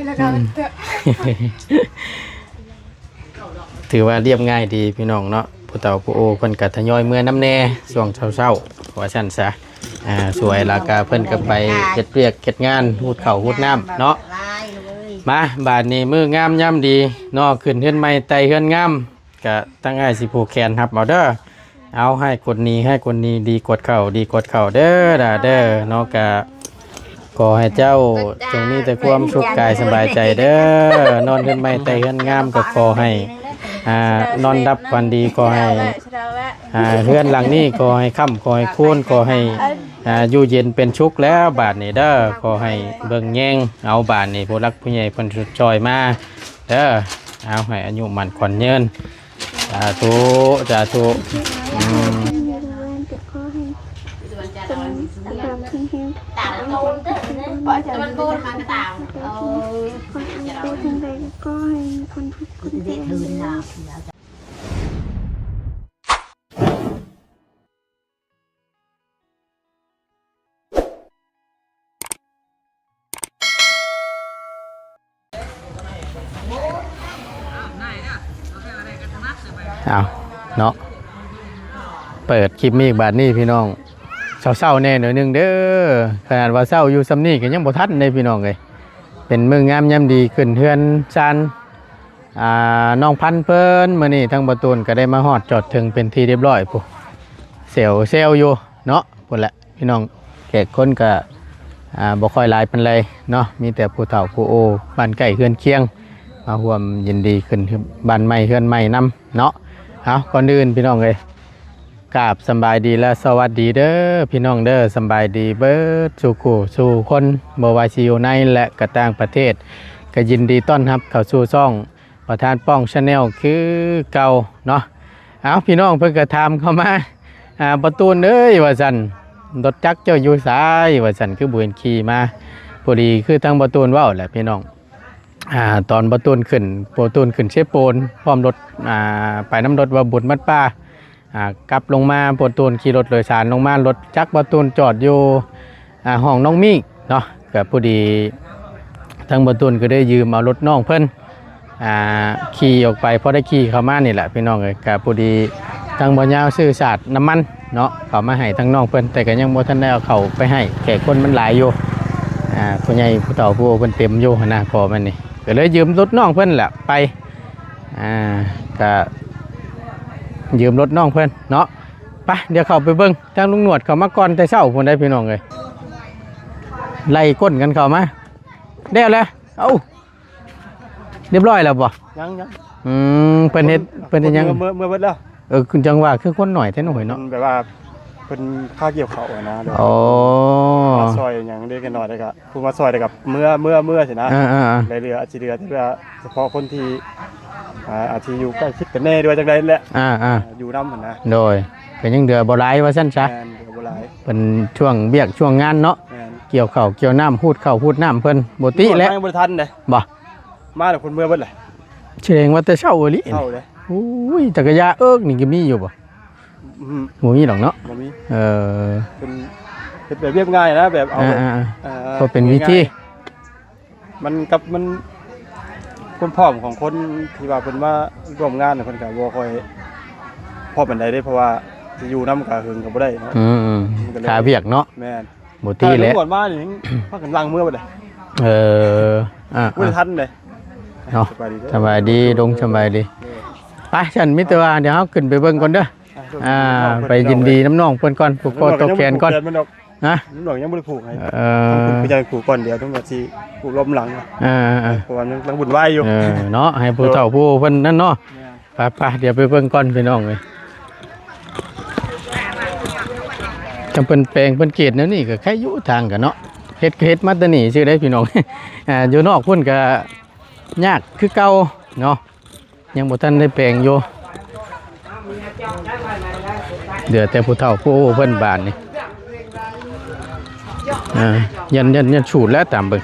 ອືມ ຖືວ່າລຽບງ່າຍດີພີ່ນ້ອງເນາະ. ຜູ້ເຖົ້າຜູ້ໂອເພິ່ນກໍທະຍອຍເມືອນຳແດ່ຊ່ວງເຊົ້າໆ ວ່າຊັ້ນຊະ. ອ່າ ສວຍແລ້ວກໍເພິ່ນກໍໄປເຮັດວຽກເຮັດງານ ຮູດເຂົ້າຮູດນ້ຳເນາະ. ມາ ບາດນີ້ມື້ງາມຍາມດີເນາະ ຂຶ້ນເຮືອນໃໝ່ໄຕ່ເຮືອນງາມ ກະຕັ້ງອ້າຍຊິຜູກແຂນຮັບເອົາເດີ. ເອົາ ໃຫ້ຄົນນີ້ ໃຫ້ຄົນນີ້ ດີກວດເຂົ້າ ດີກວດເຂົ້າເດີຫຼ້າເດີເນາະ. ກະຂໍໃຫ້ເຈົ້າຈົ່ງມີແຕ່ຄວາມສຸກກາຍສະບາຍໃຈເດີ. ນອນເຮືອນໃໝ່ໄຕ່ເຮືອນງາມ ກໍຂໍໃຫ້ ອ່າ ນອນຫຼັບຝັນດີ. ຂໍໃຫ້ ອ່າ ເຮືອນຫຼັງນີ້ ຂໍໃຫ້ຄ້ຳ ຂໍໃຫ້ຄູນ ຂໍໃຫ້ ອ່າ ຢູ່ເຢັນເປັນສຸກແລ້ວບາດນີ້ເດີ. ຂໍໃຫ້ເບິ່ງແຍງເອົາບາດນີ້ ຜູ້ຫຼັກຜູ້ໃຫຍ່ເພິ່ນຊົດຊ່ອຍມາເດີ. ເອົາ ໃຫ້ອາຍຸໝັ້ນຂວັນຍືນ. ສາທຸ ສາທຸ. ອືມ ເອົາເນາະ ເປີດຄລິບມີກບາດນີ້ພີ່ນ້ອງ ເຊົ້າໆແດ່ໜ້ອຍໜຶ່ງເດີ. ຂະໜາດວ່າເຊົ້າຢູ່ຊ່ຳນີ້ກໍຍັງບໍ່ທັນເດ້ພີ່ນ້ອງເອີຍ. ເປັນມື້ງາມຍາມດີ ຂຶ້ນເຮືອນຊານ ອ່າ ນ້ອງພັນເພິ່ນ. ມື້ນີ້ທາງບ່າວຕູນກໍໄດ້ມາຮອດຈອດເຖິງເປັນທີ່ຮຽບຮ້ອຍພຸ້ນ ແຊວໆຢູ່ເນາະ. ພຸ້ນແຫຼະພີ່ນ້ອງ ແຂກຄົນກະ ອ່າ ບໍ່ຄ່ອຍຫຼາຍປານໃດເນາະ ມີແຕ່ຜູ້ເຖົ້າຜູ້ໂອບ້ານໃກ້ເຮືອນຄຽງ ມາຮ່ວມຍິນດີຂຶ້ນບ້ານໃໝ່ເຮືອນໃໝ່ນຳເນາະ. ເອົາ ກ່ອນອື່ນພີ່ນ້ອງເອີຍ ກາບສຳບາຍດີ ແລະ ສະຫວັດດີເດີພີ່ນ້ອງເດີ. ສຳບາຍດີເບິດສູ່ຄູ່ສູ່ຄົນ ບໍ່ວ່າຊິຢູ່ໃນ ແລະ ກະຕ່າງປະເທດ ກະຍິນດີຕ້ອນຮັບເຂົ້າສູ່ຊ່ອງ ປະທານປ້ອງ Channel ຄືເກົ່າເນາະ. ເອົາ ພີ່ນ້ອງເພິ່ນກໍຖາມເຂົ້າມາ ອ່າ ປະຕູນເອີຍ ວ່າຊັ້ນ ລົດຈັກເຈົ້າຢູ່ໃສ ວ່າຊັ້ນ ຄືບໍ່ເຫັນຂີ່ມາ. ພໍດີຄືທາງປະຕູນເວົ້າແຫຼະພີ່ນ້ອງ ອ່າ ຕອນປະຕູນຂຶ້ນ ປະຕູນຂຶ້ນເຊໂປນ ພ້ອມລົດ ອ່າ ໄປນຳລົດວ່າບຸນວັດປ່າ ອ່າ ກັບລົງມາ ປະຕູນຂີ່ລົດໂດຍສານລົງມາ ລົດຈັກປະຕູນຈອດຢູ່ ອ່າ ຫ້ອງນ້ອງມີກເນາະ. ກໍພໍດີທາງປະຕູນກໍໄດ້ຢືມເອົາລົດນ້ອງເພິ່ນ ອ່າ ຂີ່ອອກໄປ ພໍໄດ້ຂີ່ເຂົ້າມານີ້ແຫຼະພີ່ນ້ອງເອີຍ. ກໍພໍດີທາງບ່າວຍາວຊື້ສາດນ້ຳມັນເນາະ ເຂົ້າມາໃຫ້ທາງນ້ອງເພິ່ນ ແຕ່ກໍຍັງບໍ່ທັນໄດ້ເອົາເຂົ້າໄປໃຫ້ ແຂກຄົນມັນຫຼາຍຢູ່ ອ່າ ຜູ້ໃຫຍ່ຜູ້ເຖົ້າຜູ້ເພິ່ນເຕັມຢູ່ຫັ້ນນະ ກໍແມ່ນນີ້ ກໍເລີຍຢືມລົດນ້ອງເພິ່ນແຫຼະໄປ ອ່າ ກະຢືມລົດນ້ອງເພິ່ນເນາະ. ໄປ ດຽວເຂົ້າໄປເບິ່ງ ທາງລຸງໜວດເຂົ້າມາກ່ອນແຕ່ເຊົ້າພຸ້ນໄດ໋ພີ່ນ້ອງເອີຍ ໄລ່ກົ້ນກັນເຂົ້າມາ ແລ້ວແຫຼະ. ເອົ້າ ຮຽບຮ້ອຍແລ້ວບໍ່? ຍັງໆ ອືມ ເພິ່ນເຮັດ ເພິ່ນເຮັດຫຍັງ? ເມືອ ເມືອ ເມືອເບິດແລ້ວ. ເອີ ຄືຈັ່ງວ່າຄືຄົນໜ້ອຍແທ້ນ້ອຍເນາະ ແບບວ່າເພິ່ນຄາກ່ຽວເຂົ້າຫັ້ນນະ. ອໍ ມາຊ່ອຍຫຍັງເລັກນ້ອຍ ແລ້ວກໍຜູ້ມາຊ່ອຍ ແລ້ວກໍເມືອ ເມືອ ເມືອຊີ້ນະ. ເອີໆໆ ໄດ້ເຫຼືອ ອາດຊິເຫຼືອ ແຕ່ວ່າສະເພາະຄົນທີ່ ອ່າ ອາດຊິຢູ່ໃກ້ຊິດກັນແດ່ ຫຼືວ່າຈັ່ງໃດແຫຼະ ອ່າໆ ຢູ່ນຳຫັ້ນນະ. ໂດຍ ກໍຍັງເຫຼືອບໍ່ຫຼາຍວ່າຊັ້ນຊະ. ແມ່ນ ເຫຼືອບໍ່ຫຼາຍ ເພິ່ນຊ່ວງວຽກຊ່ວງງານເນາະ. ແມ່ນ ກ່ຽວເຂົ້າກ່ຽວນ້ຳ ຮູດເຂົ້າຮູດນ້ຳ ເພິ່ນບໍ່ຕິແຫຼະ ຍັງບໍ່ທັນເດ້. ບໍ່ ມາແລ້ວເພິ່ນເມືອເບິດແຫຼະ. ສະແດງວ່າແຕ່ເຊົ້າອີ່ຫຼີ. ເຊົ້າເດ້. ໂອ້ຍ ຈັກກະຢາເອິກນີ້ກໍມີຢູ່ບໍ່? ອືມ ບໍ່ມີດອກເນາະ. ບໍ່ມີ. ເອີ ເປັນ ເຮັດແບບລຽບງ່າຍນະ ແບບເອົາ ອ່າໆ ເອີ ເພາະເປັນວິທີ ມັນກັບ ມັນ ຄວາມພ້ອມຂອງຄົນທີ່ວ່າເພິ່ນມາຮ່ວມງານ ເພິ່ນກໍບໍ່ຄ່ອຍພ້ອມປານໃດເດ້ ເພາະວ່າຊິຢູ່ນຳກໍເຖິງກໍບໍ່ໄດ້ເນາະ. ອືມໆ ມັນກໍເລີຍ ຄາວຽກເນາະ. ແມ່ນ. ບໍ່ຕິແຫຼະ ຕຳຫຼວດມານີ້ ພາກັນຫຼັ່ງເມືອເບິດເດ້. ເອີ ອ່າ ບໍ່ໄດ້ທັນເດ້. ເນາະ ສະບາຍດີເດີ ສະບາຍດີ ລຸງ ສະບາຍດີ. ເອີ ໄປ ຊັ້ນມີແຕ່ວ່າດຽວເຮົາຂຶ້ນໄປເບິ່ງກ່ອນເດີ. ອ່າ ອ່າ ໄປຍິນດີນຳນ້ອງເພິ່ນກ່ອນ ຜູກຄໍຕໍ່ແຂນກ່ອນ. ຮະ ນ້ອງຍັງບໍ່ໄດ້ຜູກໃຫ້. ເອີ ຕ້ອງຂຶ້ນໄປຢາກຜູກກ່ອນ ດຽວຕ້ອງວ່າຊິຜູກລ້ອມຫຼັງ. ເອີໆ ເພາະວ່າຍັງ ຍັງວຸ່ນວາຍຢູ່. ເອີ ເນາະ ໃຫ້ຜູ້ເຖົ້າຜູ້ເພິ່ນນັ້ນເນາະ. ແມ່ນ. ໄປໆ ດຽວໄປເບິ່ງກ່ອນພີ່ນ້ອງເອີຍ. ຄັນເພິ່ນແປງເພິ່ນກຣີດແນວນີ້ກໍໄຄຢູ່ທາງກັນເນາະ. ເຮັດກໍເຮັດມາແຕ່ນີ້ຊື່ເດ້ພີ່ນ້ອງ. ອ່າ ຢູ່ນອກພຸ້ນກໍຍາກຄືເກົ່າເນາະ ຍັງບໍ່ທັນໄດ້ແປງຢູ່. ເຫຼືອແຕ່ຜູ້ເຖົ້າຜູ້ໂອເພິ່ນບາດນີ້. ອ່າ ຍັນ ຍັນ ຍັນສູດແລ້ວຕາມເບິ່ງ.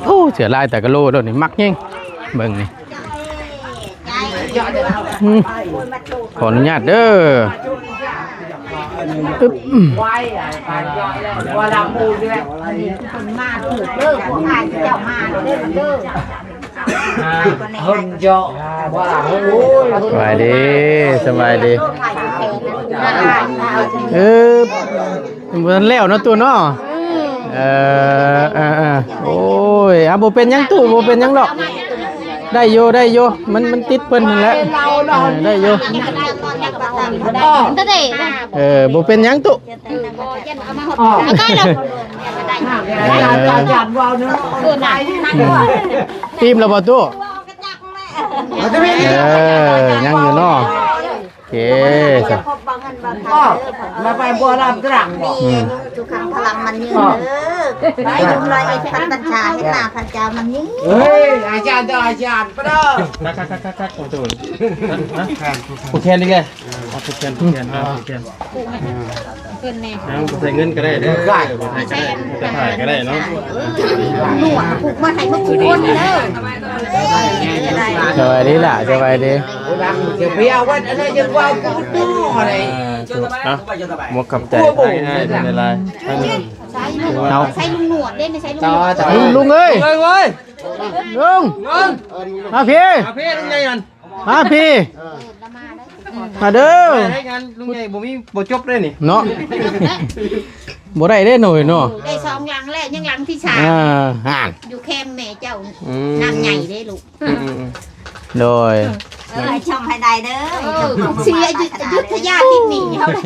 ໂອ້ ເສືອລາຍຕາກະໂລໂລດນີ້ ມັກແຮງ. ເບິ່ງນີ້ ອືມ ຂໍອະນຸຍາດເດີ. ອຶບ ວ່າລຳພູເດ້ ອັນນີ້ເພິ່ນມາຖືກເດີ ພວກອ້າຍເຈົ້າມາເດີເດີ ເພິ່ນເຈາະວ່າ ໂອ້ຍ ສະບາຍດີ ສະບາຍດີ ເອີ ບໍ່ທັນແລ້ວເນາະຕູ້ເນາະ ເອີ ເອີ ເອີ ໂອ້ຍ ອ່າ ບໍ່ເປັນຫຍັງຕູ້ ບໍ່ເປັນຫຍັງດອກ ໄດ້ຢູ່ ໄດ້ຢູ່ ມັນ ມັນຕິດເພິ່ນຫັ້ນແຫຼະ ເອີ ໄດ້ຢູ່ ເອີ ບໍ່ເປັນຫຍັງຕູ້ ເອີ ອີ່ມແລ້ວບໍ່ຕູ້? ເອີ ຍັງຢູ່ເນາະ ໂອເຄ ລະໄປບໍ່ລຳຕະລັງບໍ່? ອືມ ສຸຂັງພະລັງມັນຍືນເດີ ໃຫ້ລຸງລອຍເຮັດພັນບັນຊາ ເຮັດໜ້າພະເຈົ້າມັນຍືນ ເຮີ້ຍ ອາຈານເດີ ອາຈານປະເດີ ຄັກໆໆໆ ໂອ້ໂຫ ຜູ້ແຂນອີກແລ້ວ ຜູ້ແຂນ ຜູ້ແຂນ ຜູ້ແຂນ ເພິ່ນນີ້ ເອົາ ໃສ່ເງິນກໍໄດ້ເດີ ໃສ່ ໃສ່ ໃສ່ ໃສ່ ກໍໄດ້ເນາະ ໜວດຜູກມາໃຫ້ເມື່ອຄືຄົນເດີ ສະບາຍດີຫຼ້າ ສະບາຍດີ ເຈົ້າໄປເອົາວັດອັນນັ້ນຍັງວ່າກູດໜໍ່ໄດ໋ ເອີ ເນາະ ໝວກຂອບໃຈ ໂອ້ໂຫ ອ້າຍໆ ເປັນຫຼາຍໆ ໃສ່ລຸງ ເອົາ ໃສ່ລຸງໜວດເດ້ ໃສ່ລຸງໜວດ ລຸງ ລຸງເອີຍ ເອີຍ ເອີຍ ລຸງ ລຸງ ມາພີ້ ມາພີ້ ມາພີ້ ເອີ ມາເດີ ໄດ້ງານລຸງໃຫຍ່ບໍ່ມີ ບໍ່ຈົບເດ້ນີ້ເນາະ ບໍ່ໄດ້ເດ້ໜ່ອຍເນາະ ໄດ້ສອງຫຼັງແລ້ວ ຍັງຫຼັງທີສາມ ອ່າ ຫັ້ນ ຢູ່ແຄມແມ່ເຈົ້າ ອືມ ນ້ຳໃຫຍ່ເດ້ລູກ ອືມໆໆ ໂດຍ ເອີ ຊົມໃຫ້ໄດ້ເດີ ເອີ ເສຍ ອະຍຸທຍາຕິດໜີ້ເຮົາແລ້ວ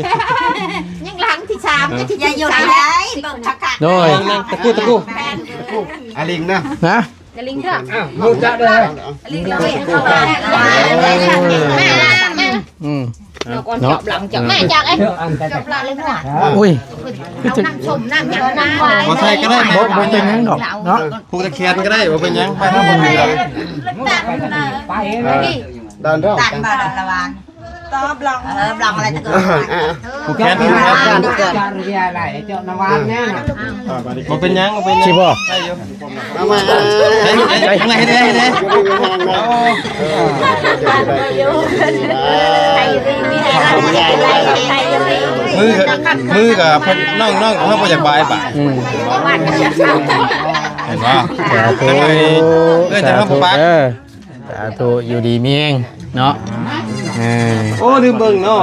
ຍັງຫຼັງທີສາມ ເອີ ກໍທີ ຢ່າຢູ່ໄດ້ ເບິ່ງຄັກໆ ໂດຍ ຕະກູ ຕະກູ ອາລິງນະ ນະ ກະລິງເຖາະ ອ້າວ ຮູ້ຈັກເດີ ອາລິງເຖາະ ອືມ ເນາະ ເນາະ ມາຈາກໄອ້ ຈົບລະເລີຍ ໂອ້ຍ ເອົານ້ຳສົ້ມນ້ຳຫຍັງນະ ບໍ່ໃສ່ກໍໄດ້ ບໍ່ ບໍ່ເປັນຫຍັງດອກເນາະ ຜູກຕະແຂນກໍໄດ້ ບໍ່ເປັນຫຍັງ ໄປທາງບໍ່ມີດອກ ເອີ ດານເດີ ດານບໍ່ ດານລະວານ ຕໍ່ບລັອງ ເອີ ບລັອງອະໄລຕະກອນ ຜູກແຂນ ຜູກແຂນ ເຈົ້ານະວານແນ່ນະ ບໍ່ເປັນຫຍັງ ບໍ່ເປັນຫຍັງ ຊິບໍ່ ໄດ້ຢູ່ ເອົາມາ ເຮັດ ເຮັດ ເຮັດ ເຮັດ ເຮັດ ເຮັດ ມື ມືກັບນ້ອງໆ ເຮົາບໍ່ຢາກບາຍປາກ ອືມ ເຫັນບໍ່ ສາທຸ ເອີ ສາທຸເດີ ສາທຸ ຢູ່ດີມີແຮງເນາະ ເອີ ໂອ້ ລືມເບິ່ງເນາະ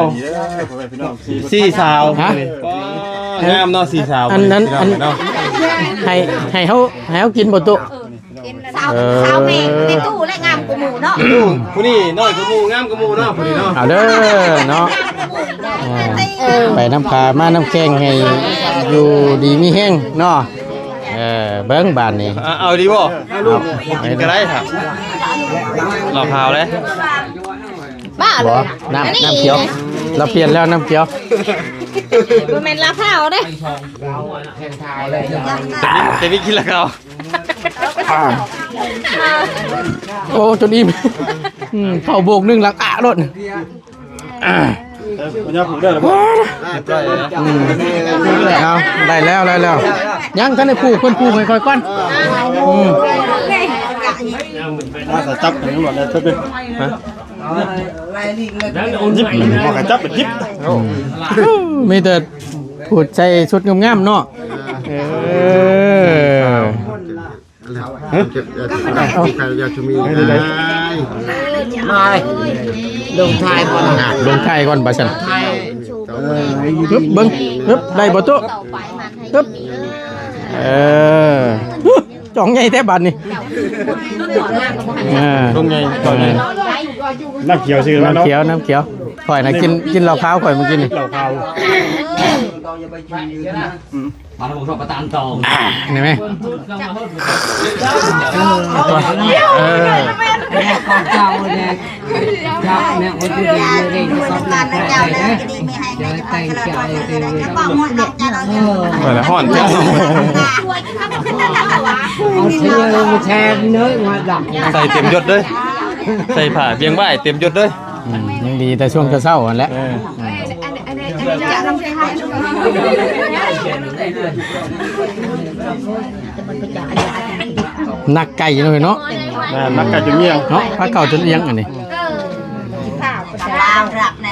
ສີ່ສາວ ຮະ ໂອ້ ງາມເນາະ ສີ່ສາວ ອັນນັ້ນ ອັນ ເນາະ ໃຫ້ ໃຫ້ເຮົາ ໃຫ້ເຮົາກິນບໍ່ຕຸ? ສາວ ເອີ ສາວແມ່ ແມ່ຕູ້ແລະງາມກວ່າໝູ່ເນາະ ຜູ້ນີ້ນ້ອຍກວ່າໝູ່ ງາມກວ່າໝູ່ເນາະ ຜູ້ນີ້ເນາະ ເອົາເດີເນາະ ເອີ ໄປນຳພາມານຳແຂ່ງ ໃຫ້ຢູ່ດີມີແຮງເນາະ ເອີ ເບິ່ງບາດນີ້ ເອົາ ເອົາດີບໍ່? ເອົາ ກິນກໍໄດ້ ເຫຼົ້າຂາວເດ້ ບ້າເລີຍ ບໍ່ ນ້ຳ ອັນນີ້ ນ້ຳຂຽວ ລາວປ່ຽນແລ້ວ ນ້ຳຂຽວ ບໍ່ແມ່ນລາຂາວເດ້ ແຕ່ໄປກິນລາຂາວ ໂອ້ ຈົນອີ່ມ ອືມ ເຂົ້າໂບກໜຶ່ງຫຼັງອະໂລດ ເອີ ມັນຍັງຜູກໄດ້ລະບໍ່? ອືມ ເອົາ ໄດ້ແລ້ວ ໄດ້ແລ້ວ ຍັງທັນໄດ້ຜູກ ເພິ່ນຜູກໃຫ້ຂ້ອຍກ່ອນ ອືມ ມາ ຂະຈັບໃຫ້ຕຳຫຼວດແດ່ ຈັບເດ້ ຮະ ຍິບ ບໍ່ໃຫ້ຈັບ ຍິບ ອືມ ມີແຕ່ຜູ້ໃສ່ຊຸດງາມໆເນາະ ເອີ ຮະ ຢາກຈະມີ ມາ ລົງທ້າຍກ່ອນ ລົງທ້າຍກ່ອນ ບາດຊັ້ນ ຮຶບ ເບິ່ງ ຮຶບ ໄດ້ບໍ່ຕູ້ ຮຶບ ເອີ ຈ່ອງໃຫຍ່ແທ້ບາດນີ້ ອ່າ ຈ່ອງໃຫຍ່ ຈ່ອງໃຫຍ່ ນ້ຳຂຽວຊື່ ນ້ຳຂຽວ ນ້ຳຂຽວ ຂ້ອຍນະກິນ ກິນເຫຼົ້າຂາວຂ້ອຍມື້ກີ້ນີ້ ເຫຼົ້າຂາວ ມາທາງຜູ້ຊົມປະຕານຕອງ ອ່າ ນີ້ແມ່ ເອີ ຂອງເຈົ້າແຫຼະ ເຈົ້າແມ່ຄົນທີ່ດີຢູ່ເດ້ ຂອງເຈົ້າແຫຼະ ເຈົ້າແຕ່ງເຈົ້າເອງ ເອີ ໄປລະ ຮ້ອນແທ້ ເອົາເຊຍລົງແຊມເນີ ມາດັກ ໃສ່ເຕັມຍົດເດີ ໃສ່ຜ້າບຽງໄວ້ເຕັມຍົດເດີ ອືມ ຍັງດີແຕ່ຊ່ວງເຊົ້າໆຫັ້ນແຫຼະ ເອີ ນັກໄກ່ເນາະ ເນາະ ແມ່ນ ນັກໄກ່ຈົນງ່ຽງເນາະ ພາເຂົ້າຈົນອ່ຽງອັນນີ້ ລາວຮັບແນ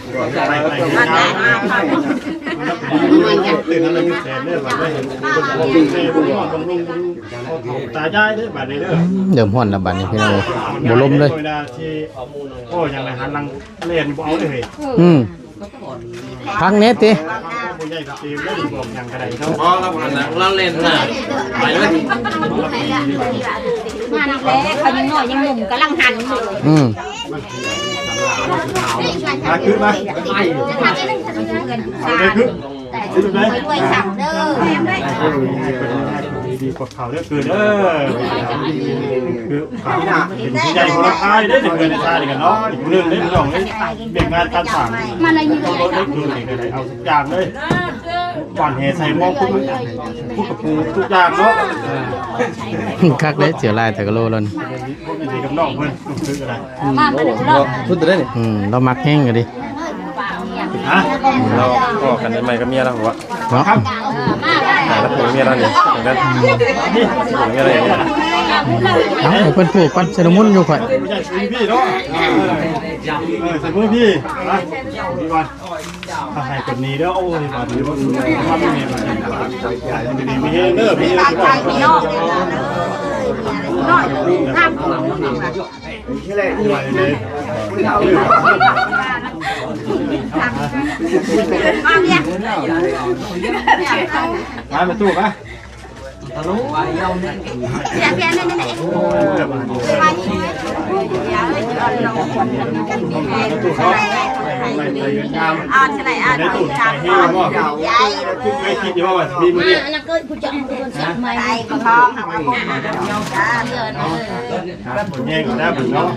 ຕາຢາຍເດີບາດນີ້ເດີ ເລີ່ມຮ້ອນແລ້ວບາດນີ້ພີ່ນ້ອງເອີຍ ບໍ່ລົມເລີຍ. ໂອ້ ຍັງໄດ້ຫັນຫຼັງແລ່ນບໍ່ເອົາເລີຍ. ອືມ ພັງແດ່ຕິ. ບໍ່ລະ ລາວເຫຼັ້ນນະ ໄປເລີຍ. ມານີ້ແຫຼະ ເຂົາຍັງນ້ອຍຍັງໜຸ່ມກຳລັງຫັນຢູ່. ອືມ ມາຂຶ້ນມາ ເດີຂຶ້ນ ຂຶ້ນໄປ ເດີ ດີກວ່າເຂົາເດີ ຄືເດີ ຄືເຂົາເປັນຜູ້ໃຫຍ່ຄົນລະພາຍເດ້ ເປັນເຮືອນໃນຊາດກັນເນາະ ອີກຜູ້ໜຶ່ງເດ້ ພີ່ນ້ອງເດ້ ວຽກງານການສ້າງ ມາໃນນີ້ ເອົາທຸກຢ່າງເລີຍ ບ້ານແຫ່ໃສ່ໝໍ້ ພຸດກະປູທຸກຢ່າງເນາະ. ຄັກເດ້ ເສືອລາຍຕະກະໂລລະ ພວກນີ້ດີກັບນ້ອງເພິ່ນ ຄືກະໄດ້ ມາ ມາເນາະ ພຸດໄດ້ນີ້. ອືມ ລາວມັກແຮງກະດີ. ຮະ ລາວພໍ້ກັນໃໝ່ກັບເມຍລາວຫວະ ເນາະ ແລ້ວຜົວເມຍລາວນີ້ ເປັນກັນ ຜົວເມຍລາວນີ້ ເອົາໃຫ້ເພິ່ນຜູກກ່ອນ ໃສ່ນ້ຳມົນຢູ່ຂ້ອຍ ໃສ່ມືພີ່ເນາະ ເອີ ໃສ່ມືພີ່ ມາ ນີ້ກ່ອນ ໃຫ້ກົດນີ້ເດີ ໂອ້ຍ ບາດນີ້ບໍ່ ທຳນີ້ບາດນີ້ ຢູ່ດີມີແຮງເດີ ມີແຮງ ມາແມ່ຕູ້ມາ ອ່ອນຊະໄນ ອ່ອນ ໄດ້ຕູ້ໄປເຮວບໍ່ ຍາຍ ເຄີຍຄິດຢູ່ວ່າຊິມີມື້ນີ້ ອັນນັ້ນກໍຜູ້ຈັກຜູ້ຄົນສັກໃໝ່ ໄປບໍ່ທ້ອງ ເຮົາກໍບໍ່ ເອີ ແຍງເອົາໄດ້ເພິ່ນເນາະ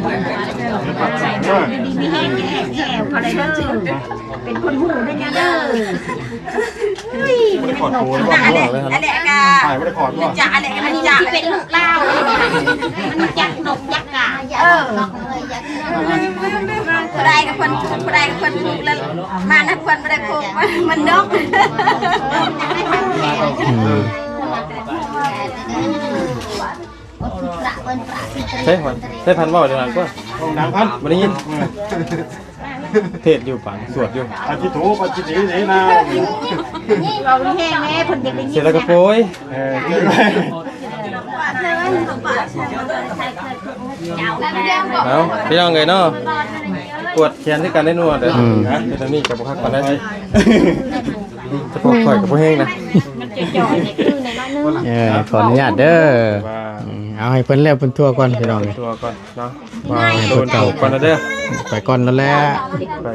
ດີມີແຮງແຮງແຮງ ພໍໄດ້ເດີ ເປັນຄົນຮູ້ໄດ້ເດີ. ບໍ່ໄດ້ຂອດໂຕ ອັນແລກ ອັນແລກກະ ຈະ ອັນແລກກະ ອັນນີ້ຊິເປັນລູກລາວ ມັນຈັກນົກຈັກກາ ເອີ ຜູ້ໃດກະເພິ່ນ ຜູ້ໃດກະເພິ່ນຜູກ ແລ້ວມານຳເພິ່ນບໍ່ໄດ້ຜູກ ມັນນົກ ອືມ. ໃຊ້ພັນ ໃຊ້ພັນເວົ້າດັງໆກວ່າ ເວົ້າດັງພັນ ບໍ່ໄດ້ຍິນ ເທດຢູ່ປານສວດຢູ່ ປາຈິໂຕ ປາຈິເຕ ເນນາ ເວົ້າແຮງແດ່ ເພິ່ນຢາກໄດ້ຍິນ ເສຍແລ້ວກະໂປຍ ເອີ ເອົາ ພີ່ນ້ອງເອີຍເນາະ ປວດແຂນຄືກັນໄດ໋ນົວະ ອືມ ນະ ເປັນອັນນີ້ກະບໍ່ຄັກປານໃດ ສະໂພກຂ້ອຍກະບໍ່ແຮງນະ ມັນຈະຈ່ອຍໃນຄືໃນນ້ອຍໜຶ່ງ ເອີ ຂໍອະນຸຍາດເດີ ວ່າ ອືມ ເອົາໃຫ້ເພິ່ນແລ້ວເພິ່ນທົ່ວກ່ອນພີ່ນ້ອງ ເພິ່ນທົ່ວກ່ອນເນາະ ວ່າໃຫ້ເພິ່ນເຂົ້າກ່ອນເດີ ໄປກ່ອນແລ້ວແຫຼະ ໄປ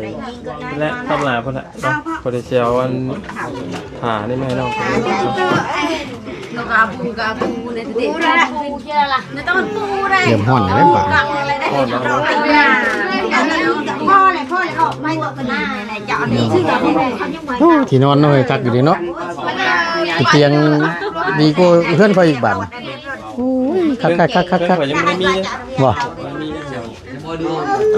ແລ້ວ ຕຳລາເພິ່ນນະ ເນາະ ພໍໄດ້ຊິເອົາອັນ ຜ້ານີ້ມາໃຫ້ນ້ອງ ເລີ່ມຮ້ອນແລ້ວເດ້ບາດ ຮ້ອນແລ້ວເນາະ ພໍແລ້ວ ພໍແລ້ວ ອອກມາ ໂອ້ ທີ່ນອນເນາະ ຄັກຢູ່ເດເນາະ ຕຽງດີກວ່າເຮືອນຂ້ອຍອີກບາດ ໂອ້ຍ ຄັກໆໆໆ ຍັງບໍ່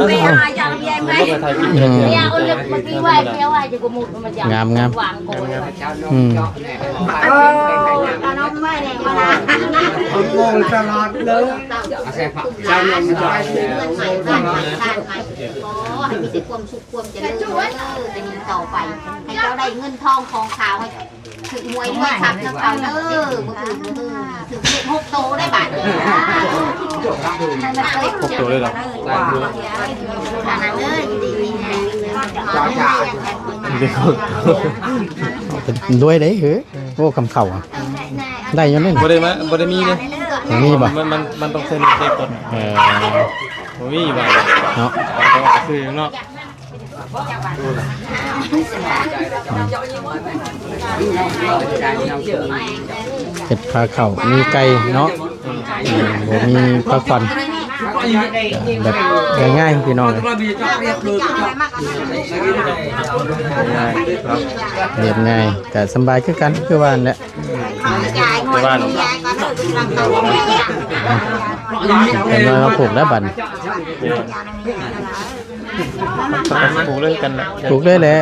ໄດ້ມີເດ້ ບໍ່ ຍັງບໍ່ໄດ້ມີເດ້ ອືມ ງາມໆ ອືມ ໂອ້ ຕະຫຼອດເລີຍ ຂໍໃຫ້ມີແຕ່ຄວາມສຸກຄວາມຈະເລີນເດີ ແຕ່ນີ້ຕໍ່ໄປ ໃຫ້ເຈົ້າໄດ້ເງິນທອງຂອງຂາວ ໃຫ້ ຖືກຫວຍ ຮວຍຊັບນຳເຂົາເດີ ບໍ່ຖືກ ບໍ່ຖືກ ຖືກເລກຫົກໂຕໄດ້ບາດນີ້ ໃຫ້ມັນເກີດຫົກໂຕເລີຍເນາະ ເອີ ເອີ ຢູ່ດີມີແຮງ ເລກຫົກໂຕ ລວຍເດ້ເຮີຍ ໂອ້ ຄຳເຂົ້າ ໄດ້ຢູ່ນີ້ ບໍ່ໄດ້ມາ ບໍ່ໄດ້ມີເດ້ ມີບໍ່ ມັນ ມັນ ມັນຕ້ອງໃຊ້ເລກກ່ອນ ເອີ ບໍ່ມີບາດນີ້ເນາະ ຕ້ອງຊື້ເນາະ. ເຮັດພາເຂົ້າ ມີໄກ່ເນາະ ອືມ ບໍ່ມີພາຂວັນ ແບບງ່າຍໆ ພີ່ນ້ອງ ລຽບງ່າຍ ກະສຳບາຍຄືກັນ ຄືວ່າຫັ້ນແຫຼະ ຄືວ່າຫັ້ນ ເປັນວ່າເຮົາຜູກແລ້ວບັດນີ້ ຜູກເລີຍກັນແຫຼະ ຜູກເລີຍແຫຼະ.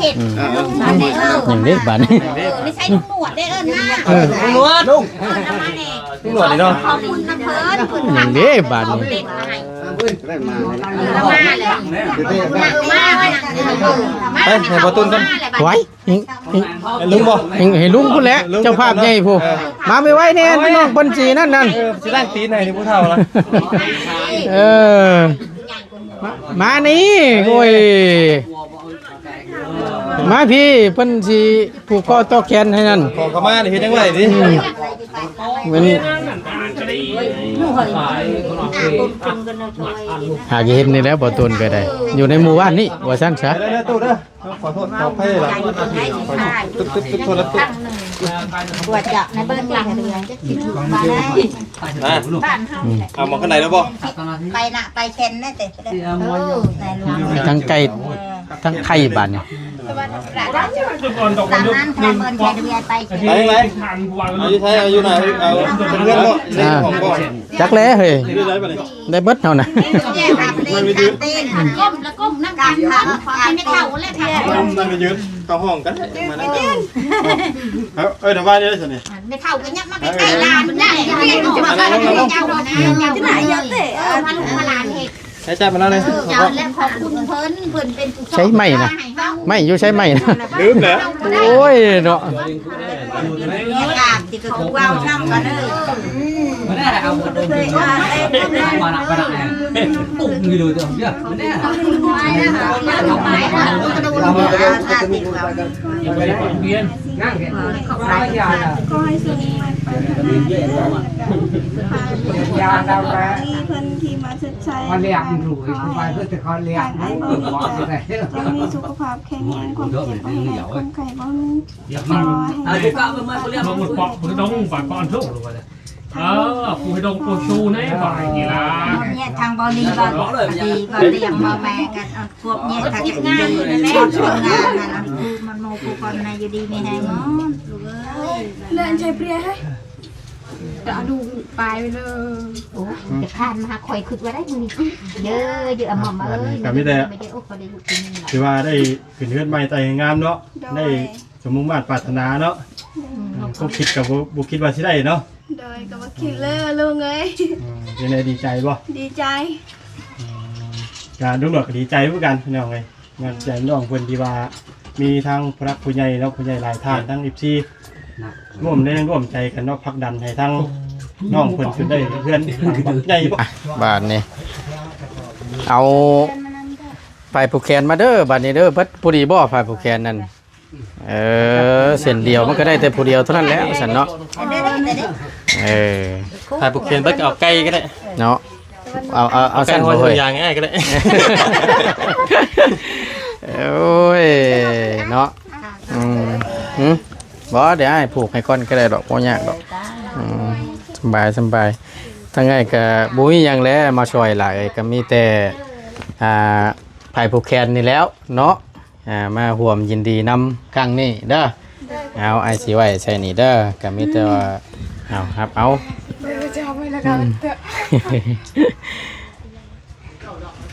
ເຮັດ ອືມ ລຸງ ຫຍັງເດ້ບາດນີ້ ເອີ ໄມ່ໃຊ່ລຸງໜວດເດ້ ເອີ້ນມາ ເອີ ລຸງໜວດ ເອີ້ນມາແດ່ ລຸງໜວດນີ້ເນາະ ຂອບຄຸນນຳເພິ່ນ ເພິ່ນ ຫຍັງເດ້ບາດນີ້ ເພິ່ນເຮັດໃຫ້ ເອີ ມາແລ້ວ ມາແລ້ວ ເອີ ມາແລ້ວ ໄປໃຫ້ພໍ່ຕຸນກ່ອນ ໄວ້ ໃຫ້ລຸງບໍ ໃຫ້ ໃຫ້ລຸງພຸ້ນແຫຼະ ເຈົ້າພາບໃຫຍ່ພຸ້ນ ເອີ ມາໄວໆແດ່ ພີ່ນ້ອງເພິ່ນຊິນັ້ນນັ້ນ ເອີ ຊິລ້າງຕີນໃຫ້ຜູ້ເຖົ້າລະ ເອີ ມາ ມານີ້ ໂອ້ຍ ມາພີ້ ເພິ່ນຊິຜູກຄໍຕໍ່ແຂນໃຫ້ນັ້ນ ຂໍເຂົ້າມາເຮັດຫຍັງໄວ້ຕິ ອືມ ແມ່ນ ຫາກເຫັນນີ້ແຫຼະ ບໍ່ຕົນກໍໄດ້ ຢູ່ໃນໝູ່ບ້ານນີ້ ວ່າຊັ້ນຊະ ເດີໆ ຕູ້ເດີ ຂໍໂທດ ຂໍອະໄພຫຼາຍ ຕຶບໆໆ ໂທດລະຕຶບ ກວດເຈາະໃນເບິ່ງຫຼັງເຮືອນ ມາ ບ້ານເຮົານີ້ແຫຼະ ເອົາໝາກໄກ່ແລ້ວບໍ່ ໄປນະ ໄປແຄນນະເຕ ເອີ ໄດ້ຫຼວງ ທັງໄກ່ ເອີ ທັງໄຂ່ບາດນີ້ ຫຼັງນັ້ນພະນະເມີນໄປ ໄປທາງໃດ ເອົາຢູ່ໃສ ເອົາຢູ່ໜ້າ ເອົາເຮືອນບໍ່ ອ່າ ຂອງບໍ່ ຈັກແລ້ວເຮີ້ຍ ຢູ່ໃສບາດນີ້ ໄດ້ເບິດເຮົານະ ມັນໄປຢືນ ກ້ມລະກົ້ມນຳກັນ ໃຫ້ແມ່ເຖົ້າແລະ ມັນໄປຢືນ ເຂົ້າຫ້ອງກັນ ມານະ ເອີ ເອີ ດຽວວ່າເດີຊັ້ນນີ້ ແມ່ເຖົ້າກໍຍັບມາໃກ້ໆຫຼານ ເຈົ້ານະ ເຈົ້ານະ ເອີ ພາລູກພາຫຼານເຮັດ ໃຊ້ຈ່າຍມາແລ້ວເລີຍ ເຈົ້າ ແລ້ວຂອບຄຸນເພິ່ນ ເພິ່ນເປັນຜູ້ ໃຊ້ໄມ້ນະ ໃຫ້ເຮົາ ໄມ້ຢູ່ໃຊ້ໄມ້ນະ ລືມແລ້ວ ໂອ້ຍເນາະ ອາດຊິກໍຄືເວົ້ານຳກັນເດີ ຂອໃຫ້ສະໝູ່ໝັ້ນປາຖະໜາເດີ ຍາດາວແປະ ມີເພິ່ນທີ່ມາຊົດໃຊ້ ຂໍໃຫ້ອ້າຍເບົາມີ ຈົ່ງມີສຸຂະພາບແຂງແຮງ ຄວາມເຈັບບໍ່ມີ ຄວາມໄຂ້ບໍ່ມີ ຂໍໃຫ້ ເອີ ຜູ້ໃຫ້ດົງຜູ້ຊູໃນຝ່າຍນີ້ລະ ເມຍທາງເບົານີ້ ເບົາດີ ເບົາດຽງ ເບົາແມ່ກັນ ພວກເມຍທາງເບົາດີ ເລີຍໃຊ້ເປຍໃຫ້ ກະດູປາຍໄປເລີຍ ໂອ້ ຈະຜ່ານມາຫາຂ້ອຍ ຄຶດວ່າໄດ້ມື້ນີ້ ເດີ້ ເດີ້ ອາໝໍມເອີຍ ກະມີແຕ່ ຖືວ່າໄດ້ຂຶ້ນເຮືອນໃໝ່ໄຕ່ງາມເນາະ ໄດ້ ໂດຍ ສົມມຸງມາດປາດຖະໜາເນາະ ອືມ ຄວາມຄິດກໍບໍ່ ບໍ່ຄິດວ່າຊິໄດ້ເນາະ ໂດຍ ກໍບໍ່ຄິດເລີຍລຸງເອີຍ ອືມ ເປັນໃດ ດີໃຈບໍ່? ດີໃຈ ອືມ ກະລຸງໜວດກໍດີໃຈຄືກັນພີ່ນ້ອງເອີຍ ຍອດໃຈນ້ອງເພິ່ນທີ່ວ່າມີທັງຜູ້ຫຼັກຜູ້ໃຫຍ່ເນາະ ຜູ້ໃຫຍ່ຫຼາຍທ່ານ ທັງເອັຟຊີ ຮ່ວມແຮງຮ່ວມໃຈກັນເນາະ ຜັກດັນໃຫ້ທັງນ້ອງເພິ່ນຈົນໄດ້ເຮືອນຫຼັງບັກໃຫຍ່ ອ່ະ ບາດນີ້ ເອົາ ຝ້າຍຜູກແຂນມາເດີ ບາດນີ້ເດີ ເບິດຜູ້ດີບໍ່ ຝ້າຍຜູກແຂນນັ້ນ ເອີ ເສັ້ນດຽວ ມັນກໍໄດ້ແຕ່ຜູ້ດຽວເທົ່ານັ້ນແຫຼະ ວ່າຊັ້ນເນາະ ເອີ ຝ້າຍຜູກແຂນເບິດ ເອົາໄກ່ກໍໄດ້ເນາະ ເອົາ ເອົາ ເອົາຊັ້ນ ເອົາໄກ່ຫ້ອຍ ບໍ່ເຮີ້ຍ ຫາງງ່າຍກໍໄດ້ ໂອ້ຍ ເນາະ ອືມ ຫຶ ບໍ່ ດຽວອ້າຍຜູກໃຫ້ກ່ອນກໍໄດ້ດອກ ບໍ່ຍາກດອກ ອືມ ສຳບາຍ ສຳບາຍ ທາງອ້າຍກໍບໍ່ມີຫຍັງແຫຼະ ມາຊ່ອຍຫຼາຍ ກໍມີແຕ່ ອ່າ ຝ້າຍຜູກແຂນນີ້ແຫຼ້ວເນາະ ອ່າ ມາຮ່ວມຍິນດີນຳຄັ້ງນີ້ເດີ ເອົາ ອ້າຍຊິໄວ້ໃສ່ນີ້ເດີ ກໍມີແຕ່ວ່າ ເອົາ ຮັບເອົາ ອືມ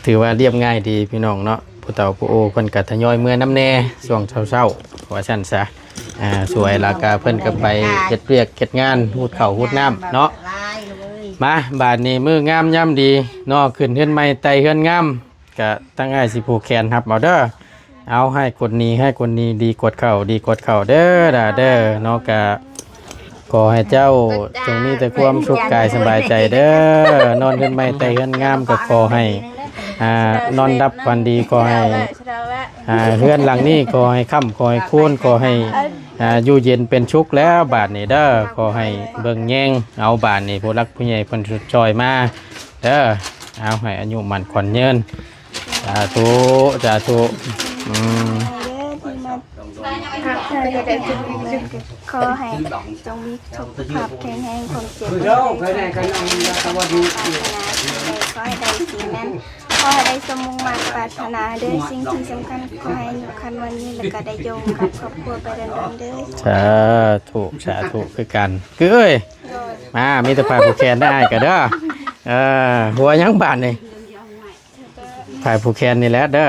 ຖືວ່າລຽບງ່າຍດີພີ່ນ້ອງເນາະ ຜູ້ເຖົ້າຜູ້ໂອເພິ່ນກໍທະຍອຍເມືອນຳແດ່ ຊ່ວງເຊົ້າໆ ວ່າຊັ້ນຊະ ອ່າ ສວຍແລ້ວກໍເພິ່ນກໍໄປເຮັດວຽກເຮັດງານ ຮູດເຂົ້າຮູດນ້ຳເນາະ ມາ ບາດນີ້ມື້ງາມຍາມດີເນາະ ຂຶ້ນເຮືອນໃໝ່ໄຕ່ເຮືອນງາມ ກະທາງອ້າຍຊິຜູກແຂນຮັບເອົາເດີ ເອົາ ໃຫ້ຄົນນີ້ ໃຫ້ຄົນນີ້ ດີກວດເຂົ້າ ດີກວດເຂົ້າເດີ ດາເດີ ເນາະ ກະຂໍໃຫ້ເຈົ້າຈົ່ງມີແຕ່ຄວາມສຸກກາຍສະບາຍໃຈເດີ ນອນເຮືອນໃໝ່ໄຕ່ເຮືອນງາມ ກະຂໍໃຫ້ ອ່າ ນອນຫຼັບຝັນດີ ຂໍໃຫ້ ອ່າ ເຮືອນຫຼັງນີ້ຂໍໃຫ້ຄ້ຳ ຂໍໃຫ້ຄູນ ຂໍໃຫ້ ອ່າ ຢູ່ເຢັນເປັນສຸກແລ້ວບາດນີ້ເດີ ຂໍໃຫ້ເບິ່ງແຍງເອົາບາດນີ້ ຜູ້ຫຼັກຜູ້ໃຫຍ່ເພິ່ນຊົດຊ່ອຍມາເດີ ເອົາ ໃຫ້ອາຍຸໝັ້ນຂວັນຍືນ ສາທຸ ສາທຸ ອືມ ຂໍໃຫ້ຈົ່ງມີສຸຂະພາບແຂງແຮງ ຄວາມເຈັບບໍ່ມີ ຄວາມໄຂ້ບໍ່ມີ ປາດຖະໜາສິ່ງໃດ ຂໍໃຫ້ໄດ້ສິ່ງນັ້ນ ຂໍໃຫ້ໄດ້ສົມມຸ່ງມາດປາດຖະໜາເດີ ສິ່ງທີ່ສຳຄັນ ຂໍໃຫ້ອາຍຸຄັນວັນຍືນ ແລ້ວກໍໄດ້ຢູ່ກັບຄອບຄົວໄປດົນໆເດີ ສາທຸ ສາທຸຄືກັນ ຄືເອີຍ ໂດຍ ມາ ມີແຕ່ຝ້າຍຜູກແຂນໄດ້ອ້າຍກໍເດີ ເອີ ຫົວຫຍັງບາດນີ້ ຝ້າຍຜູກແຂນນີ້ແຫຼະເດີ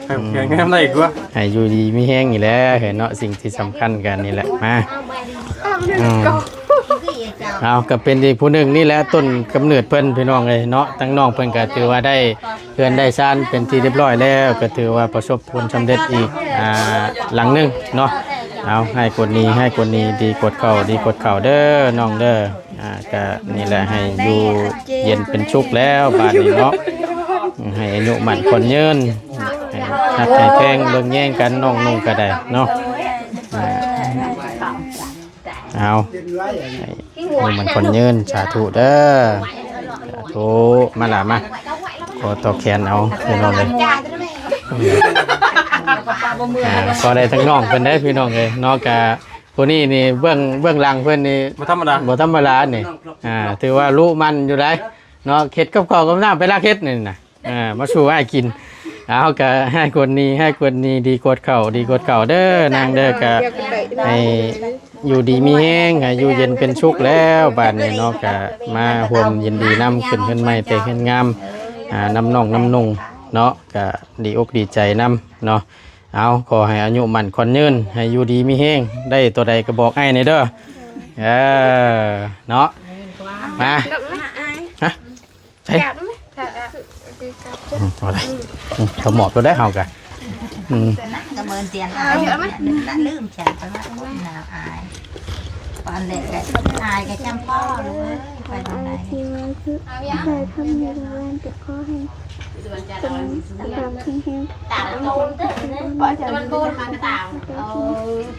ໃຫ້ແຂງແຮງໄດ້ກວ່າ ໃຫ້ຢູ່ດີມີແຮງນີ້ແຫຼະເອີຍເນາະ. ສິ່ງທີ່ສຳຄັນກໍນີ້ແຫຼະ ມາ ອືມ ເອົາ ກໍເປັນອີກຜູ້ໜຶ່ງນີ້ແຫຼະ ຕົ້ນກຳເນີດເພິ່ນ ພີ່ນ້ອງເອີຍເນາະ. ທາງນ້ອງເພິ່ນກໍຖືວ່າໄດ້ເຮືອນໄດ້ຊານເປັນທີ່ຮຽບຮ້ອຍແລ້ວ ກໍຖືວ່າປະສົບຜົນສຳເລັດອີກ ອ່າ ຫຼັງໜຶ່ງເນາະ. ເອົາ ໃຫ້ກວ່ານີ້ ໃຫ້ກວ່ານີ້ ດີກວ່າເກົ່າ ດີກວ່າເກົ່າເດີນ້ອງເດີ. ອ່າ ກະນີ້ແຫຼະ ໃຫ້ຢູ່ເຢັນເປັນສຸກແລ້ວບາດນີ້ເນາະ. ໃຫ້ອາຍຸໝັ້ນຂວັນຍືນ ໃຫ້ຮັກໃຫ້ແພງເບິ່ງແຍງກັນ ນ້ອງນຸ່ງກໍໄດ້ເນາະ. ອ່າ ເອົາ ໃຫ້ອາຍຸໝັ້ນຂວັນຍືນ ສາທຸເດີ ສາທຸ. ມາລະ ມາ ຂໍຕໍ່ແຂນເອົາ ພີ່ນ້ອງເອີຍ. ອ່າ ຂໍໄດ້ທັງນ້ອງເພິ່ນໄດ້ ພີ່ນ້ອງເອີຍເນາະ. ກະ ຜູ້ນີ້ນີ້ເບື້ອງ ເບື້ອງຫຼັງເພິ່ນນີ້ບໍ່ທຳມະດາ ບໍ່ທຳມະດານີ້. ອ່າ ຖືວ່າລຸໝັ່ນຢູ່ໃດ໋ເນາະ ເຮັດກັບເຂົ້າກັບນ້ຳ ໄປລັກເຮັດນີ້ນະ. ອ່າ ມາສູ່ອ້າຍກິນ. ເອົາ ກະໃຫ້ກວ່ານີ້ ໃຫ້ກວ່ານີ້ ດີກວ່າເກົ່າ ດີກວ່າເກົ່າເດີນາງເດີ. ກະໃຫ້ຢູ່ດີມີແຮງ ໃຫ້ຢູ່ເຢັນເປັນສຸກແລ້ວບາດນີ້ເນາະ. ກະມາຮ່ວມຍິນດີນຳ ຂຶ້ນເຮືອນໃໝ່ແຕ່ງເຮືອນງາມ ອ່າ ນຳນ້ອງນຳນຸ່ງເນາະ. ກະດີອົກດີໃຈນຳເນາະ. ເອົາ ຂໍໃຫ້ອາຍຸໝັ້ນຂວັນຍືນ ໃຫ້ຢູ່ດີມີແຮງ ໄດ້ຕົວໃດກໍບອກອ້າຍແດ່ເດີ. ເອີ ເນາະ ມາ ຮະ ໃສ່ ອືມ ເອົາໄດ້ ອືມ ເຂົາມອບຕົວໃດເຮົາກະ ອືມ ກະເມີນຕຽນ ອາຍ ລືມ ຂຽນໄປວ່າ ໜ້າອາຍ ຕອນເດັກກະອາຍກະຈຳພໍ່ເລີຍ ໄປທາງໃດ ທີ່ວ່າຄື ເອົາ ໄປທຳໃນໂຮງແຮມ ກໍຂໍໃຫ້ ເປັນຄວາມແຂງແຮງ ຕາມໂຕນເດີ ເອີ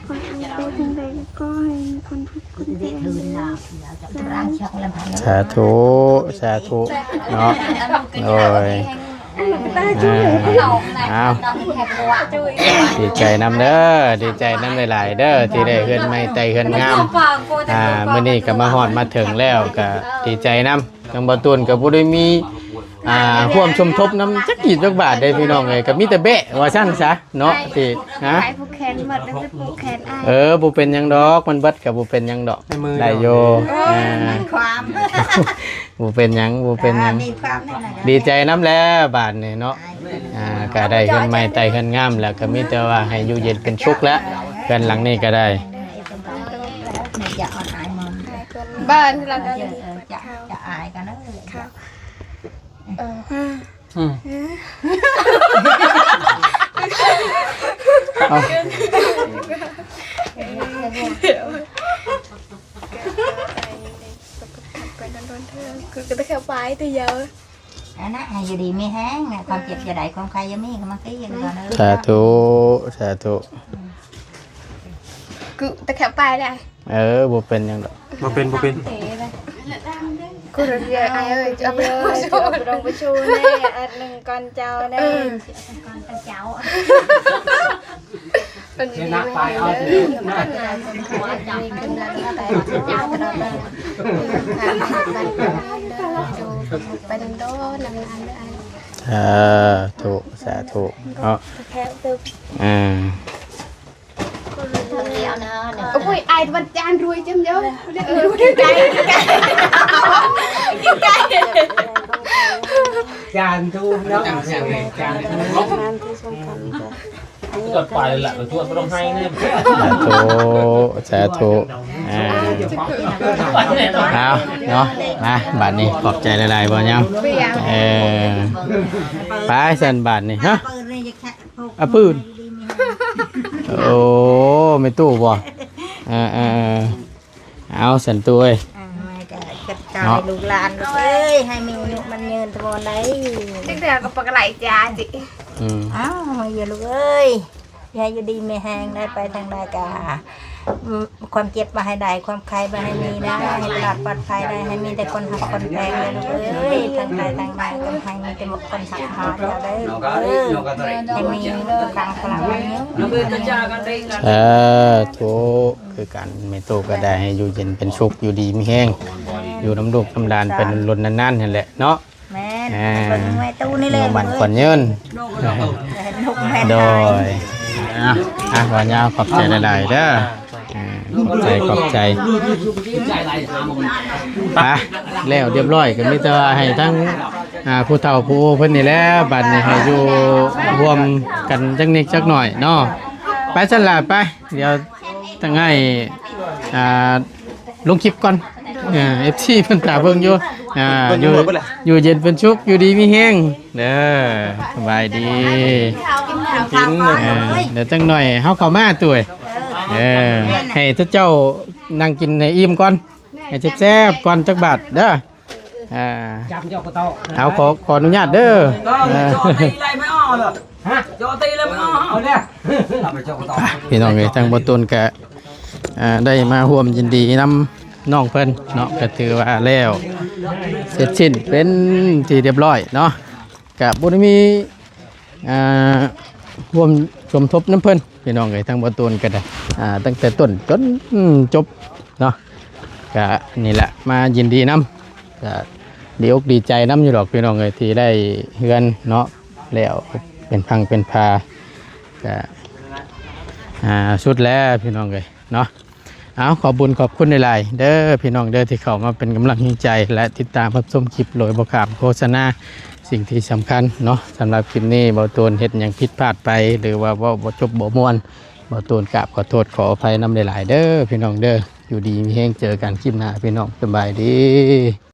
ຂອໃຫ້ໄປທາງໃດກໍຂໍໃຫ້ມີຄົນຮັກຄົນແພງເດີ ສາທຸ ສາທຸເນາະ. ໂດຍ ເອົາ ດີໃຈນຳເດີ ດີໃຈນຳຫຼາຍໆເດີ ທີ່ໄດ້ເຮືອນໃໝ່ໄຕ່ເຮືອນງາມ. ອ່າ ມື້ນີ້ກໍມາຮອດມາເຖິງແລ້ວ ກໍດີໃຈນຳ. ທາງບ່າວຕູນກໍບໍ່ໄດ້ມີ ອ່າ ຮ່ວມສົມທົບນຳຈັກກີບຈັກບາດເດ້ ພີ່ນ້ອງເອີຍ ກໍມີແຕ່ແບະວ່າຊັ້ນຊະເນາະ. ທີ່ ຮະ ໃຜຜູກແຂນໝົດ ຫຼືຜູກແຂນອ້າຍ. ເອີ ບໍ່ເປັນຫຍັງດອກ ມັນເບິດກໍບໍ່ເປັນຫຍັງດອກ ໃນມື ໄດ້ຢູ່ ໂອ້ຍ ອ່າ ມີຄວາມ ບໍ່ເປັນຫຍັງ ບໍ່ເປັນຫຍັງ ອ່າ ມີຄວາມນັ້ນນະ ດີໃຈນຳແຫຼະບາດນີ້ເນາະ. ອ່າ ກໍໄດ້ເຮືອນໃໝ່ໄຕ່ເຮືອນງາມ ແລ້ວກໍມີແຕ່ວ່າໃຫ້ຢູ່ເຢັນເປັນສຸກແຫຼະ ເຮືອນຫຼັງນີ້ກໍໄດ້. ບ້ານທີ່ເຮົາ ຈະ ຈະອາຍກັນເດີ ເອີ ອືມ ເອົາ ໄປດົນໆເທື່ອ ຄືກະຕະແຄວປາຍແຕ່ຢາວ ອັນນັ້ນ ໃຫ້ຢູ່ດີມີແຮງ ຄວາມເຈັບຢ່າໄດ້ ຄວາມໄຂ້ຢ່າມີ ກໍມາກິນກ່ອນເດີ ສາທຸ ສາທຸ ອືມ ຄືຕະແຄວປາຍແລ້ວ. ເອີ ບໍ່ເປັນຫຍັງດອກ ບໍ່ເປັນ ບໍ່ເປັນ ເອີ ເອີ ເອີ ເຈົ້າໄປ ເຈົ້າໄປ ເຈົ້າໄປ ອັນໜຶ່ງກ່ອນເຈົ້າແດ່ ເອີ ກ່ອນເຈົ້າ ເພິ່ນຊິໄປເອົາເດີ ມີຂຶ້ນນຳໄປເຈົ້າຕະຫຼອດເດີ ໄປດົນໆນານໆເດີ ສາທຸ ສາທຸເນາະ ເອີ. ໂອ້ຍ ອາຍວັນຈານລວຍຈັງເດີ ເອີ ກິນໄກ່ ກິນໄກ່ ກິນໄກ່ ຈານທູບເນາະ ຈານທູບ ຈອດໄປລະ ຈວດບໍ່ຕ້ອງໄຫ້ແນ່ ສາທຸ ສາທຸ ອ່າ ເອົາເນາະ ມາ ບາດນີ້ຂອບໃຈຫຼາຍໆ ບໍ່ຍາມ ເອີ ໄປຊັ້ນບາດນີ້ ຮະ ອາ ປືນ ໂອ້ ແມ່ຕູ້ບໍ່ ເອີໆ ເອົາ ສັນຕູເອີຍ ອ່າ ແມ່ກໍຈັດການ ເນາະ ໃຫ້ລູກຫຼານ ລູກເອີຍ ໃຫ້ມີອາຍຸໝັ້ນຍືນຕະບອນໄດ້ ຈັ່ງໃດກໍປາກະໄຫຼຈ້າຈິ ອືມ ເອົາ ເອີຍ ລູກເອີຍ ໃຫ້ຢູ່ດີມີແຮງ ໄດ້ໄປທາງໃດກໍ ອືມ ຄວາມເຈັບບໍ່ໃຫ້ໄດ້ ຄວາມໄຂ້ບໍ່ໃຫ້ມີນະ ໃຫ້ຕະຫຼອດປອດໄພໄດ້ ໃຫ້ມີແຕ່ຄົນຮັກຄົນແພງເດີລູກເອີຍ ທາງໃດທາງໃດກໍໃຫ້ມີແຕ່ຄົນຮັກຫາເຈົ້າເດີລູກເອີຍ ໃຫ້ມີກຳລັງພະລັງ ສາທຸ ຄືກັນ ແມ່ຕູ້ກໍໄດ້ໃຫ້ຢູ່ເຢັນເປັນສຸກ ຢູ່ດີມີແຮງ ຢູ່ນຳລູກນຳຫຼານໄປດົນໆນານໆ ຫັ້ນແຫຼະເນາະ. ແມ່ນ ອ່າ ເບິ່ງແມ່ຕູ້ນີ້ແຫຼະ ອາຍຸໝັ້ນຂວັນຍືນ ລູກແມ່ ໂດຍ ອ່ະ ອ່ະ ວ່າຍາວ ຂອບໃຈຫຼາຍໆເດີ ອ່າ ຂອບໃຈ ຂອບໃຈ ໄປ ແລ້ວຮຽບຮ້ອຍ ກໍມີແຕ່ວ່າໃຫ້ທັງ ອ່າ ຜູ້ເຖົ້າຜູ້ໂອເພິ່ນນີ້ແຫຼະ ບັດນີ້ໃຫ້ຢູ່ຮ່ວມກັນຈັກນິດຈັກໜ້ອຍເນາະ. ໄປຊັ້ນລະ ໄປ ດຽວຕ້ອງໃຫ້ ອ່າ ລົງຄລິບກ່ອນ. ເອີ ເອັຟຊີ ເພິ່ນຖ້າເບິ່ງຢູ່. ອ່າ ຢູ່ ຢູ່ເຢັນເປັນສຸກ ຢູ່ດີມີແຮງເດີ. ສະບາຍດີ. ກິນ ເອີ ດຽວຈັກໜ້ອຍເຮົາເຂົ້າມາ ຕຸ້ຍ. ເອີ ໃຫ້ເຈົ້ານັ່ງກິນໃຫ້ອີ່ມກ່ອນ ໃຫ້ແຊບໆກ່ອນຈັກບາດເດີ. ອ່າ ຈຳເຈົ້າກໍເຕົາ. ເອົາ ຂໍ ຂໍອະນຸຍາດເດີ. ເອີ ເຈົ້າຕີໄລ່ໄມ່ອອກເລີຍ. ຮະ? ເຈົ້າຕີໄລ່ໄມ່ອອກ. ເອົາແລ້ວ ໄປເຈົ້າກໍເຕົາ. ພີ່ນ້ອງເອີຍ ທາງບໍ່ຕຸນກະ ອ່າ ໄດ້ມາຮ່ວມຍິນດີນຳນ້ອງເພິ່ນເນາະ ກະຖືວ່າແລ້ວເສັດສິ້ນເປັນທີ່ຮຽບຮ້ອຍເນາະ. ກະບໍ່ໄດ້ມີ ອ່າ ຮ່ວມສົມທົບນຳເພິ່ນ ພີ່ນ້ອງເອີຍ ທາງບໍ່ຕູນກໍໄດ້ ອ່າ ຕັ້ງແຕ່ຕົ້ນຈົນຈົບເນາະ. ກະນີ້ແຫຼະ ມາຍິນດີນຳ ກະດີອົກດີໃຈນຳຢູ່ດອກ ພີ່ນ້ອງເອີຍ ທີ່ໄດ້ເຮືອນເນາະ ແລ້ວເປັນພັງເປັນພາ. ກະ ອ່າ ສຸດແລ້ວ ພີ່ນ້ອງເອີຍເນາະ. ເອົາ ຂອບບຸນຂອບຄຸນຫຼາຍໆເດີ ພີ່ນ້ອງເດີ ທີ່ເຂົ້າມາເປັນກຳລັງແຮງໃຈ ແລະ ຕິດຕາມຮັບຊົມຄລິບໂດຍບໍ່ຂ້າມໂຄສະນາ. ສິ່ງທີ່ສຳຄັນເນາະ ສຳລັບຄລິບນີ້ ບໍ່ຕູນເຮັດຫຍັງຜິດພາດໄປ ຫຼືວ່າເວົ້າບໍ່ຈົບບໍ່ມ່ວນ ບໍ່ຕູນກາບຂໍໂທດຂໍອະໄພນຳຫຼາຍໆເດີ ພີ່ນ້ອງເດີ. ຢູ່ດີມີແຮງ ເຈີກັນຄລິບໜ້າ ພີ່ນ້ອງ ສະບາຍດີ.